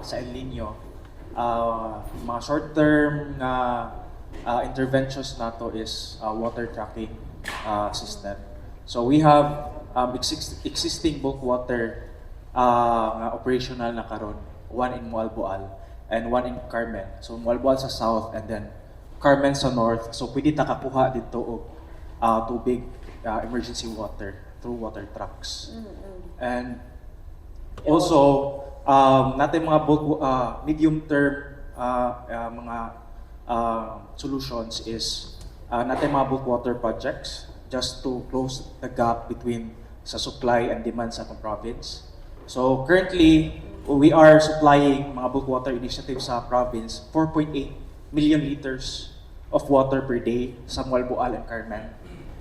sa El Nino, mga short term nga interventions nato is water trucking system. So we have existing bulk water nga operational na karon, one in Moalboal and one in Carmen. So Moalboal sa south and then Carmen sa north. So pwede ta kakuha didto og tubig, emergency water through water trucks. And also, naa tay mga bulk, medium term mga solutions is naa tay mga bulk water projects just to close the gap between sa supply and demand sa atong province. So currently, we are supplying mga bulk water initiatives sa province, 4.8 million liters of water per day sa Moalboal and Carmen.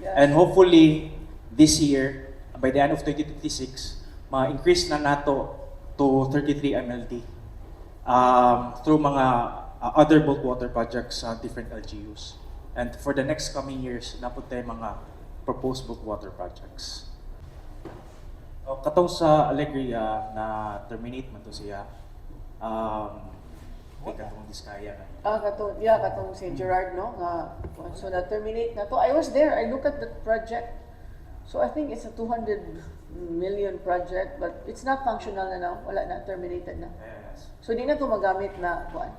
And hopefully, this year, by the end of 2026, ma-increase na nato to 33 MLD through mga other bulk water projects sa different LGUs. And for the next coming years, naa pod tay mga proposed bulk water projects. O, katong sa Alegria na terminate man to siya. Di katong Diskaya na. Ah, katong, yeah, katong si Gerard, no? Nga, so na-terminate na to. I was there. I look at the project. So I think it's a 200 million project, but it's not functional na now. Wala na, terminated na. Yes. So di na to magamit na, kuan.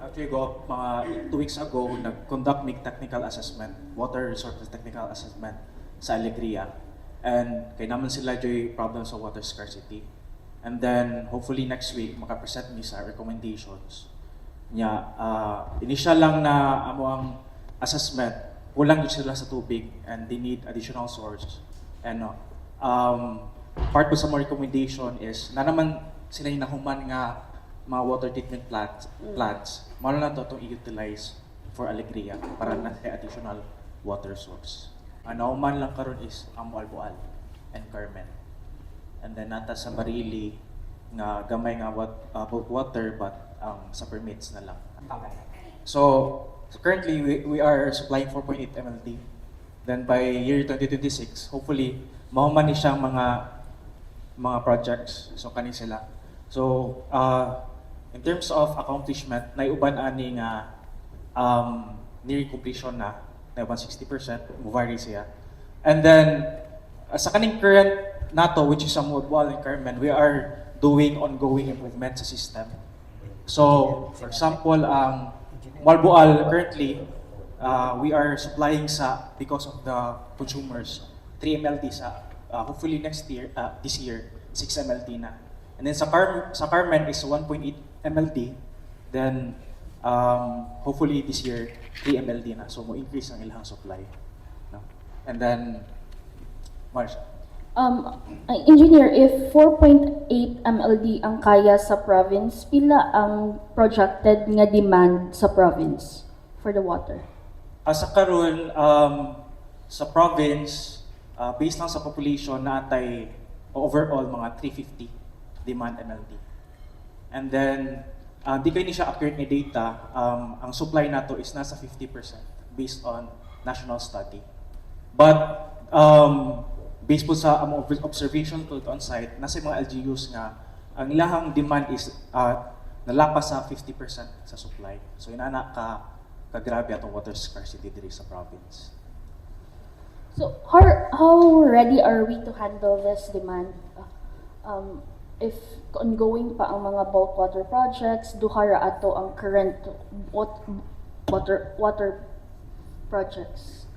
Actually, go, mga 2 weeks ago, nag-conduct mig technical assessment, water resources technical assessment sa Alegria. And kay naa man sila juy problem sa water scarcity. And then, hopefully next week, makapresent mi sa recommendations. Nya, initial lang na amo ang assessment, kulang jud sila sa tubig and they need additional source. And part pod sa mga recommendation is, naa naman sila yung nahuman nga mga water treatment plants, mao na to itong i-utilize for Alegria para na kay additional water source. Ang nahuman lang karon is ang Moalboal and Carmen. And then naa ta sa Barili nga gamay nga bulk water, but ang sa permits na lang. So currently we are supplying 4.8 MLD. Then by year 2026, hopefully mahuman ni siyang mga projects. So kani sila. So in terms of accomplishment, naiuban ani nga near completion na, na 160%, mo vary siya. And then sa kaning current nato, which is sa Moalboal and Carmen, we are doing ongoing improvement sa system. So, for example, ang Moalboal currently, we are supplying sa, because of the consumers, 3 MLD sa, hopefully next year, this year, 6 MLD na. And then sa Carmen is 1.8 MLD, then hopefully this year, 3 MLD na. So, mo increase ang ilang supply. No? And then, Mars. Engineer, if 4.8 MLD ang kaya sa province, pila ang projected nga demand sa province for the water? Sa karon, sa province, based lang sa population, naa tay overall mga 350 demand MLD. And then, di kay ni siya accurate nga data, ang supply nato is nasa 50% based on national study. But, based pod sa among observation po on site, nasa mga LGUs nga, ang ilahang demand is nalapas sa 50% sa supply. So, inana ka kagrabe atong water scarcity diri sa province. So, how ready are we to handle this demand? If ongoing pa ang mga bulk water projects, duha ra ato ang current water projects.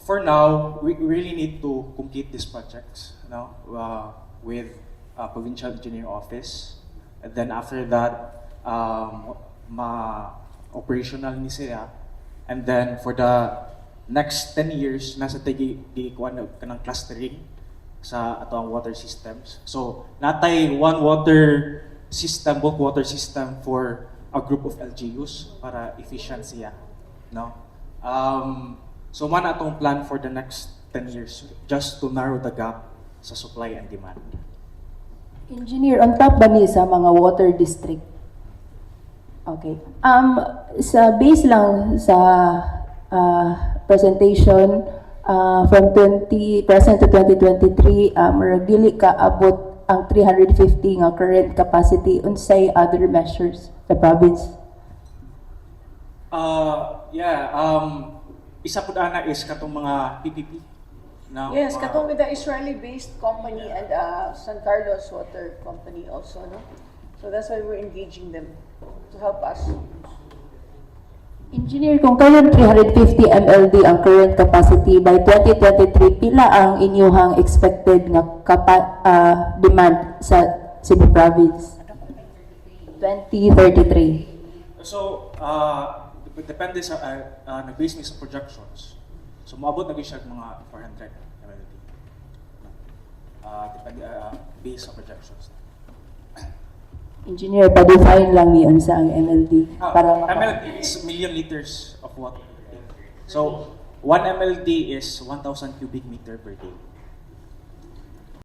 For now, we really need to complete these projects, no, with provincial engineering office. And then after that, ma-operational ni siya. And then for the next 10 years, naa sa tay gi kuan kanang clustering sa ato ang water systems. So, naa tay one water system, bulk water system for a group of LGUs para efficient siya. No? So, mao na atong plan for the next 10 years just to narrow the gap sa supply and demand. Engineer, on top ba ni sa mga water district? Okay. Sa base lang sa presentation from 20 present to 2023, murag dili ka abot ang 350 nga current capacity, unsay other measures sa province? Yeah, isa pud ana is katong mga PPP na Yes, mga- katong with the Israeli-based company and San Carlos Water Company also, no? So that's why we're engaging them to help us. Engineer, kung karon 350 MLD ang current capacity, by 2023, pila ang inyuhang expected nga demand sa Cebu Province? 2033. So, depende sa, nag-base mi sa projections. So, moabot na gyud siya mga 400 MLD. Depende, based sa projections. Engineer, pa-define lang mi unsa ang MLD Ah, para maka MLD is million liters of water per day. So, 1 MLD is 1,000 cubic meter per day.